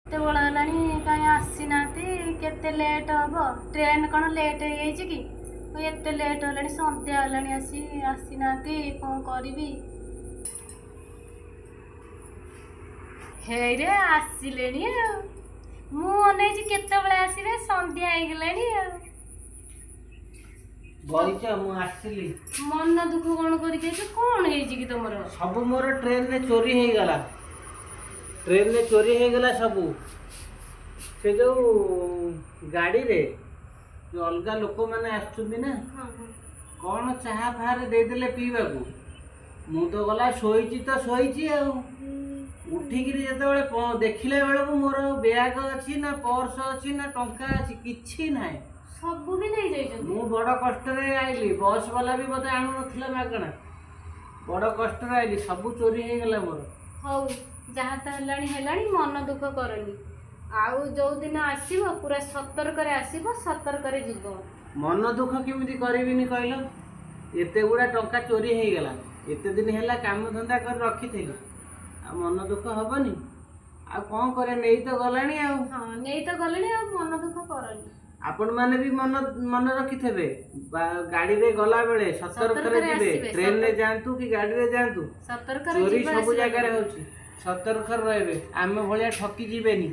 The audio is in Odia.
କେତେବେଳ ହେଲାଣି କାହିଁ ଆସିନାହାନ୍ତି? କେତେ ଲେଟ୍ ହବ? ଟ୍ରେନ୍ କ'ଣ ଲେଟ୍ ହେଇଯାଇଛି କି? ଏତେ ଲେଟ୍ ହେଲାଣି, ସନ୍ଧ୍ୟା ହେଲାଣି, ଆସିନାହାନ୍ତି। କ'ଣ କରିବି? ହେଇରେ, ଆସିଲେଣି। ଆଉ ମୁଁ ଅନେଇଛି କେତେବେଳେ ଆସିବେ, ସନ୍ଧ୍ୟା ହେଇଗଲାଣି ଆଉ। ବଇଛ, ମୁଁ ଆସିଲି। ମନ ଦୁଃଖ କ'ଣ କରିକି ଆଇଛ? କ'ଣ ହେଇଛି କି ତମର? ସବୁ ମୋର ଟ୍ରେନରେ ଚୋରି ହେଇଗଲା। ଟ୍ରେନରେ ଚୋରି ହେଇଗଲା ସବୁ। ସେ ଯୋଉ ଗାଡ଼ିରେ ଯୋଉ ଅଲଗା ଲୋକମାନେ ଆସୁଛନ୍ତି ନା, କ'ଣ ଚାହା ଫାହାରେ ଦେଇଦେଲେ ପିଇବାକୁ। ମୁଁ ତ ଗଲା ଶୋଇଛି ତ ଶୋଇଛି, ଆଉ ଉଠିକିରି ଯେତେବେଳେ ଦେଖିଲା ବେଳକୁ ମୋର ବ୍ୟାଗ ଅଛି ନା ପର୍ସ ଅଛି ନା ଟଙ୍କା ଅଛି, କିଛି ନାହିଁ। ସବୁ ବି ନେଇଯାଇଛନ୍ତି? ମୁଁ ବଡ଼ କଷ୍ଟରେ ଆଇଲି। ବସ୍ ବାଲା ବି ମୋତେ ଆଣୁନଥିଲା ମାଗଣା। ବଡ଼ କଷ୍ଟରେ ଆଇଲି। ସବୁ ଚୋରି ହେଇଗଲା ମୋର। ହଉ, ଯାହା ତ ହେଲାଣି ହେଲାଣି, ମନ ଦୁଃଖ କରନି। ଆଉ ଯୋଉଦିନ ଆସିବ ପୁରା ସତର୍କରେ ଆସିବ, ସତର୍କରେ ଯିବ। ମନ ଦୁଃଖ କେମିତି କରିବିନି କହିଲ? ଏତେ ଗୁଡ଼ା ଟଙ୍କା ଚୋରି ହେଇଗଲା। ଏତେ ଦିନ ହେଲା କାମ ଧନ୍ଦା କରି ରଖିଥିଲି, ଆଉ ମନ ଦୁଃଖ ହବନି? ଆଉ କ'ଣ କରିବା, ନେଇ ତ ଗଲାଣି ଆଉ। ହଁ, ନେଇ ତ ଗଲେଣି, ଆଉ ମନ ଦୁଃଖ କରନି। ଆପଣମାନେ ବି ମନ ମନେ ରଖିଥିବେ, ଗାଡ଼ିରେ ଗଲାବେଳେ ସତର୍କରେ ସତର୍କରେ ଯିବେ। ଆସିବେ, ଟ୍ରେନରେ ଯାଆନ୍ତୁ କି ଗାଡ଼ିରେ ଯାଆନ୍ତୁ, ସତର୍କରେ ଚୋରି ଯିବା ସବୁ ଆସିବା ଜାଗାରେ କରିବ। ହେଉଛି। ସତର୍କରେ ରହିବେ, ଆମ ଭଳିଆ ଠକି ଯିବେନି।